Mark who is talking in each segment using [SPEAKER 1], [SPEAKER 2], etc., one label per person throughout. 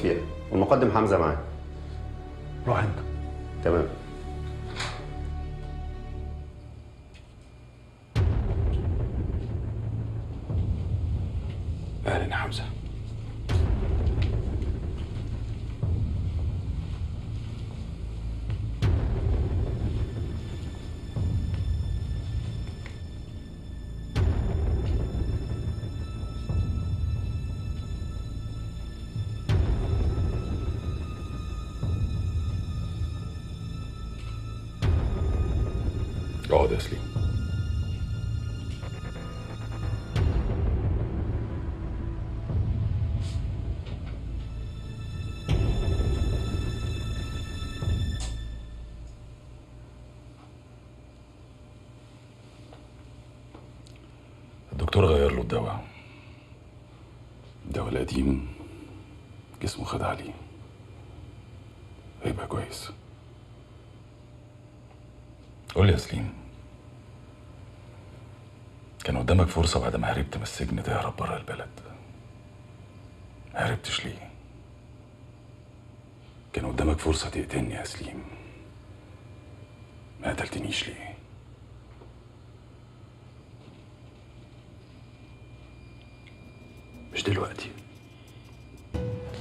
[SPEAKER 1] فيها، والمقدم حمزة معاه.
[SPEAKER 2] روح انت.
[SPEAKER 1] تمام.
[SPEAKER 3] اهلا يا حمزة. اقعد يا سليم. الدكتور غير له الدواء. الدواء القديم جسمه خد عليه. هيبقى كويس. قول لي يا سليم، كان قدامك فرصة بعد ما هربت من السجن تهرب بره البلد، ما هربتش ليه؟ كان قدامك فرصة تقتلني يا سليم، ما قتلتنيش ليه؟
[SPEAKER 2] مش دلوقتي.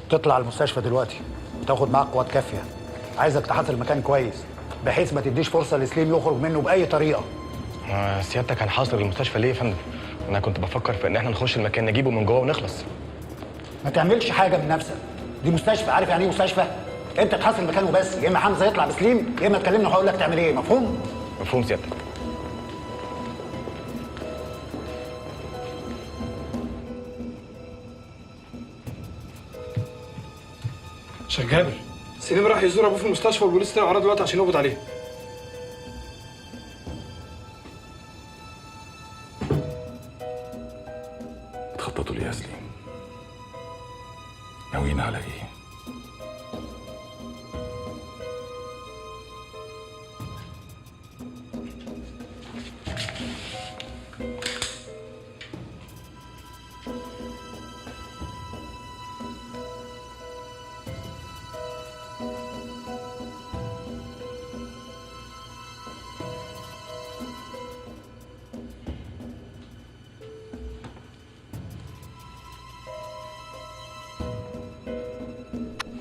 [SPEAKER 2] تطلع المستشفى دلوقتي وتاخد معاك قوات كافية. عايزك تحاصر المكان كويس بحيث ما تديش فرصة لسليم يخرج منه بأي طريقة.
[SPEAKER 4] سيادتك هنحاصر المستشفى ليه يا فندم؟ أنا كنت بفكر في إن إحنا نخش المكان نجيبه من جوه ونخلص.
[SPEAKER 2] ما تعملش حاجة من نفسك، دي مستشفى، عارف يعني إيه مستشفى؟ أنت تحاصر المكان وبس، يا إما حمزة يطلع بسليم يا إما تكلمني وهقول لك تعمل إيه، مفهوم؟
[SPEAKER 4] مفهوم سيادتك.
[SPEAKER 5] شيخ جابر، سليم راح يزور ابوه في المستشفى والبوليس طلع وراه دلوقتي عشان يقبض عليه.
[SPEAKER 3] بتخططوا ليه يا سليم؟ ناويين على ايه؟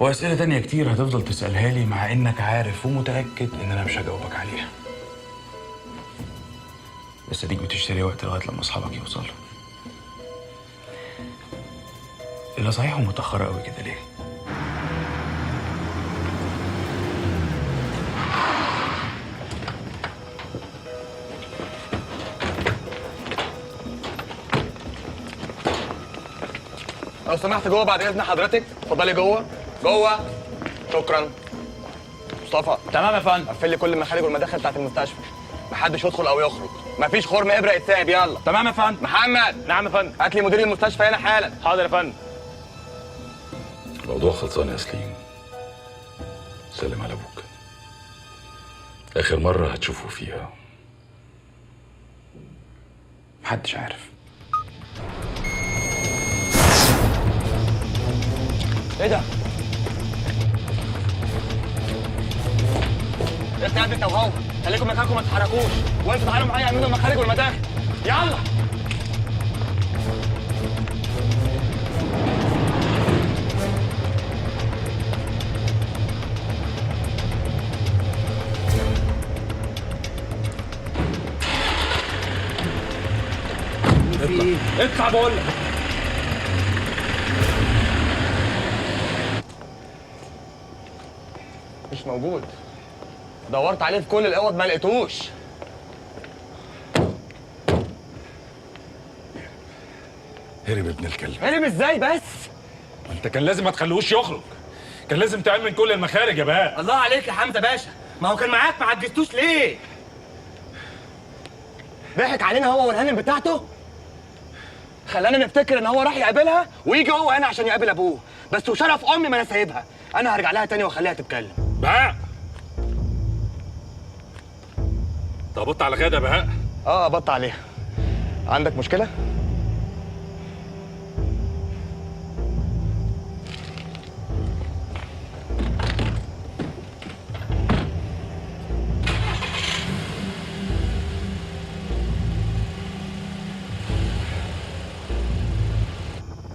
[SPEAKER 6] وأسئلة تانية كتير هتفضل تسألها لي مع إنك عارف ومتأكد إن أنا مش هجاوبك عليها. بس أديك بتشتري وقت لغاية لما أصحابك يوصلوا. إلا صحيح ومتأخرة قوي كده ليه؟
[SPEAKER 4] لو سمحت جوه بعد إذن حضرتك، اتفضلي جوه. جوه. شكرا. مصطفى.
[SPEAKER 6] تمام يا فندم.
[SPEAKER 4] قفل لي كل المخارج والمداخل بتاعت المستشفى، محدش يدخل او يخرج، مفيش خرم ابره يتساب. يلا.
[SPEAKER 6] تمام يا فندم.
[SPEAKER 4] محمد.
[SPEAKER 6] نعم يا فندم.
[SPEAKER 4] هات لي مدير المستشفى هنا حالا.
[SPEAKER 6] حاضر يا فندم.
[SPEAKER 3] الموضوع خلصان يا سليم. سلم على ابوك. اخر مرة هتشوفه فيها.
[SPEAKER 6] محدش عارف.
[SPEAKER 4] ايه ده؟ انت يا ابني انت وهو، خليكم مكانكم ما تتحركوش، وانتوا تعالوا معايا اعملوا المخارج والمداخل. يلا.
[SPEAKER 6] اطلع اطلع بقول لك.
[SPEAKER 4] مش موجود. دورت عليه في كل الاوض ما لقيتوش.
[SPEAKER 3] هرب ابن الكلب.
[SPEAKER 4] هرب ازاي بس؟
[SPEAKER 3] انت كان لازم ما تخليهوش يخرج، كان لازم تأمن كل المخارج يا بهاء.
[SPEAKER 4] الله عليك يا حمزة باشا، ما هو كان معاك ما عجزتوش ليه؟ ضحك علينا هو والهانم بتاعته، خلانا نفتكر ان هو راح يقابلها ويجي هو هنا عشان يقابل ابوه. بس وشرف امي ما انا سايبها، انا هرجع لها تاني واخليها تتكلم.
[SPEAKER 3] بهاء، انت قبضت على غاده يا بهاء؟
[SPEAKER 4] اه قبضت عليها. عندك مشكلة؟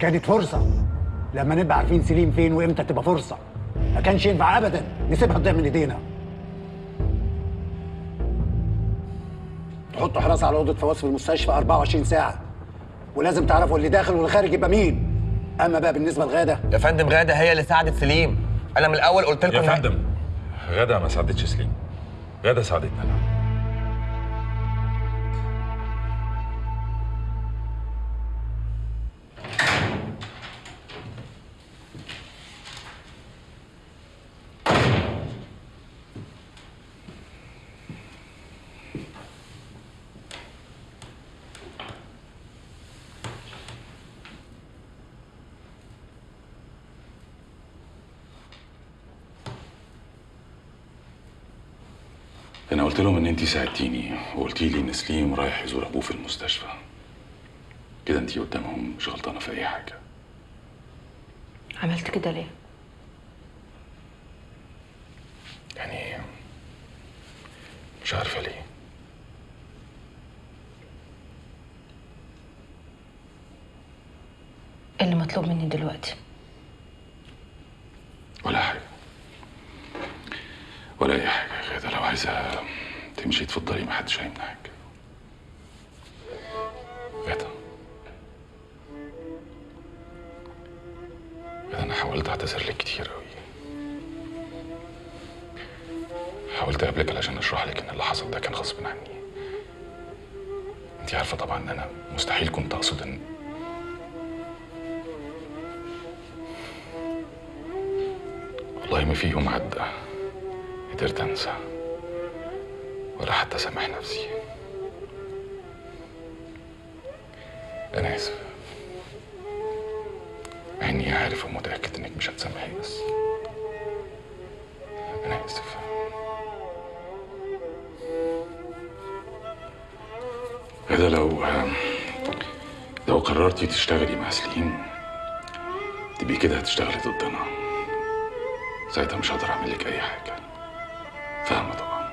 [SPEAKER 2] كانت فرصة. لما نبقى عارفين سليم فين وامتى تبقى فرصة. ما كانش ينفع ابدا نسيبها تضيع من ايدينا. تحطوا حراسة على اوضة فواز في المستشفى 24 ساعة، ولازم تعرفوا اللي داخل واللي خارج يبقى مين. اما بقى بالنسبة لغاده،
[SPEAKER 4] يا فندم غاده هي اللي ساعدت سليم. انا من الاول قلت لكم
[SPEAKER 3] يا فندم غاده ما ساعدتش سليم، غاده ساعدتنا انا. أنا قلت لهم إن أنتي ساعدتيني وقلتي لي إن سليم رايح يزور أبوه في المستشفى. كده أنتي قدامهم مش غلطانة في أي حاجة.
[SPEAKER 7] عملت كده ليه؟
[SPEAKER 3] يعني مش عارفة ليه.
[SPEAKER 7] إيه اللي مطلوب مني دلوقتي؟
[SPEAKER 3] ولا حاجة. ولا أي حاجة يا غادة، لو عايزة تمشي اتفضلي، محدش هيمنعك. غادة، غادة أنا حاولت أعتذر لك كتير أوي. حاولت أقابلك علشان أشرح لك إن اللي حصل ده كان غصب عني. أنتي عارفة طبعا إن أنا مستحيل كنت أقصد إن والله ما في يوم عدى قدرت أنسى ولا حتى سامح نفسي. أنا آسف، مع إني عارف ومتأكد إنك مش هتسامحي، بس أنا آسف. هذا لو قررتي تشتغلي مع سليم تبقي كده هتشتغلي ضدنا. ساعتها مش هقدر أعمل لك أي حاجة. فاهمة طبعا.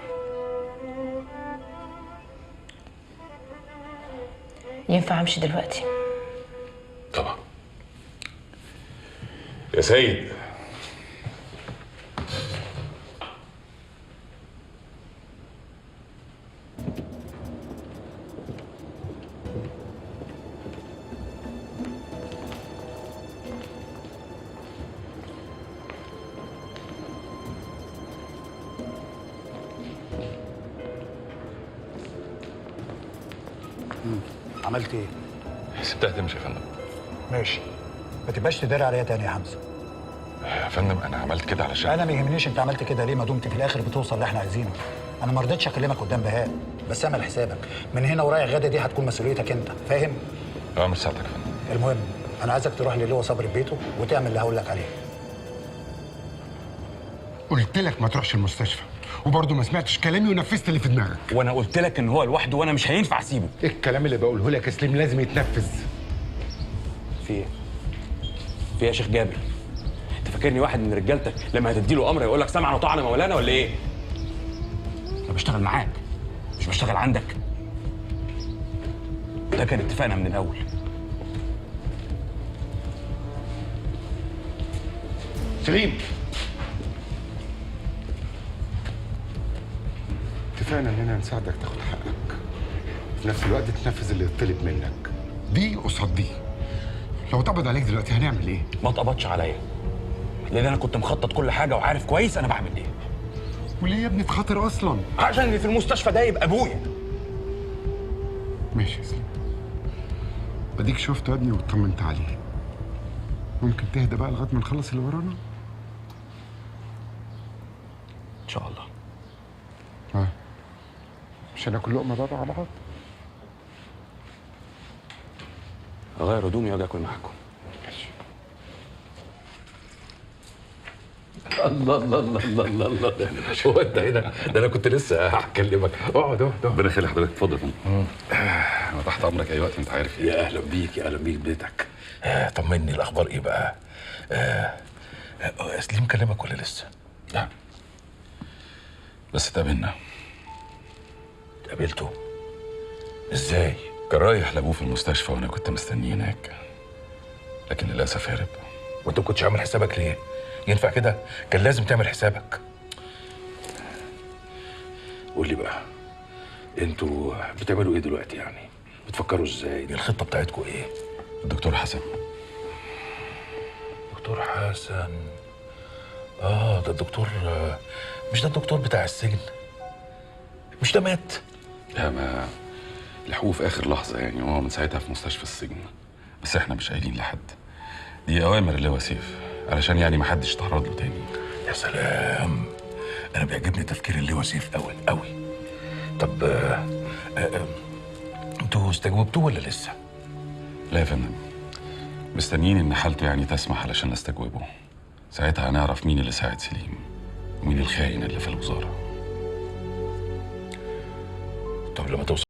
[SPEAKER 7] ينفع امشي دلوقتي؟
[SPEAKER 3] طبعا يا سيد.
[SPEAKER 2] عملت ايه؟
[SPEAKER 3] سبتها تمشي يا فندم.
[SPEAKER 2] ماشي، ما تبقاش تداري عليا تاني يا حمزة.
[SPEAKER 3] يا فندم انا عملت كده علشان
[SPEAKER 2] انا ما يهمنيش انت عملت كده ليه، ما دمت في الاخر بتوصل اللي احنا عايزينه. انا ما رضيتش اكلمك قدام بهاء، بس اعمل حسابك من هنا ورايح غدا دي هتكون مسؤوليتك انت، فاهم؟
[SPEAKER 3] اعمل ساعتك يا فندم.
[SPEAKER 2] المهم انا عايزك تروح للواء صبري في بيته وتعمل اللي هقول لك عليه.
[SPEAKER 8] قلت لك ما تروحش المستشفى وبرضه ما سمعتش كلامي ونفذت اللي في دماغك.
[SPEAKER 6] وانا قلت لك ان هو لوحده وانا مش هينفع اسيبه.
[SPEAKER 8] ايه الكلام اللي بقوله لك يا سليم؟ لازم يتنفذ.
[SPEAKER 6] في ايه؟ في ايه يا شيخ جابر؟ انت فاكرني واحد من رجالتك لما هتدي له امر يقول لك سمعا وطاعة مولانا ولا ايه؟ انا بشتغل معاك مش بشتغل عندك. ده كان اتفاقنا من الاول.
[SPEAKER 8] سليم، اتفقنا اننا نساعدك تاخد حقك، في نفس الوقت تنفذ اللي يطلب منك. دي قصاد دي. لو اتقبض عليك دلوقتي هنعمل ايه؟
[SPEAKER 6] ما اتقبضش عليا، لان انا كنت مخطط كل حاجة وعارف كويس انا بعمل ايه.
[SPEAKER 8] وليه يا ابني تخاطر اصلا؟
[SPEAKER 6] عشان اللي في المستشفى ده يبقى ابويا.
[SPEAKER 8] ماشي يا سليم، اديك شفته يا ابني واطمنت عليه. ممكن تهدى بقى لغاية ما نخلص اللي ورانا؟
[SPEAKER 6] ان شاء الله.
[SPEAKER 8] ها، مش هناكل لقمة بقى مع بعض؟
[SPEAKER 6] اغير هدومي واجي اكل معاكم.
[SPEAKER 8] ماشي.
[SPEAKER 3] الله الله الله الله الله الله، هو انت هنا؟ ده انا كنت لسه هكلمك. اقعد اقعد. ربنا يخلي حضرتك. اتفضل يا فندم. انا تحت امرك اي وقت، انت عارف.
[SPEAKER 9] يا اهلا بيك، يا اهلا بيك بيتك. طمني، الاخبار ايه بقى؟ سليم كلمك ولا لسه؟
[SPEAKER 3] لا، بس اتقابلنا.
[SPEAKER 9] اتقابلته؟ ازاي؟
[SPEAKER 3] كان رايح لابوه في المستشفى وانا كنت مستنيه هناك. لكن للاسف هرب.
[SPEAKER 9] وانت ما كنتش عامل حسابك ليه؟ ينفع كده؟ كان لازم تعمل حسابك. قول لي بقى، انتوا بتعملوا ايه دلوقتي يعني؟ بتفكروا ازاي؟ الخطة بتاعتكم ايه؟
[SPEAKER 3] الدكتور حسن.
[SPEAKER 9] دكتور حسن؟ ده الدكتور، مش ده الدكتور بتاع السجن؟ مش ده مات؟
[SPEAKER 3] لا، ما لحقوه في اخر لحظة يعني، وهو من ساعتها في مستشفى السجن. بس احنا مش قايلين لحد، دي اوامر اللواء سيف علشان يعني ما حدش يتعرض له تاني.
[SPEAKER 9] يا سلام، انا بيعجبني تفكير اللواء سيف قوي قوي. طب انتوا استجوبتوه ولا لسه؟
[SPEAKER 3] لا يا فندم، مستنيين ان حالته يعني تسمح علشان نستجوبه. ساعتها هنعرف مين اللي ساعد سليم ومين الخاين اللي في الوزارة.
[SPEAKER 9] طب لما توصل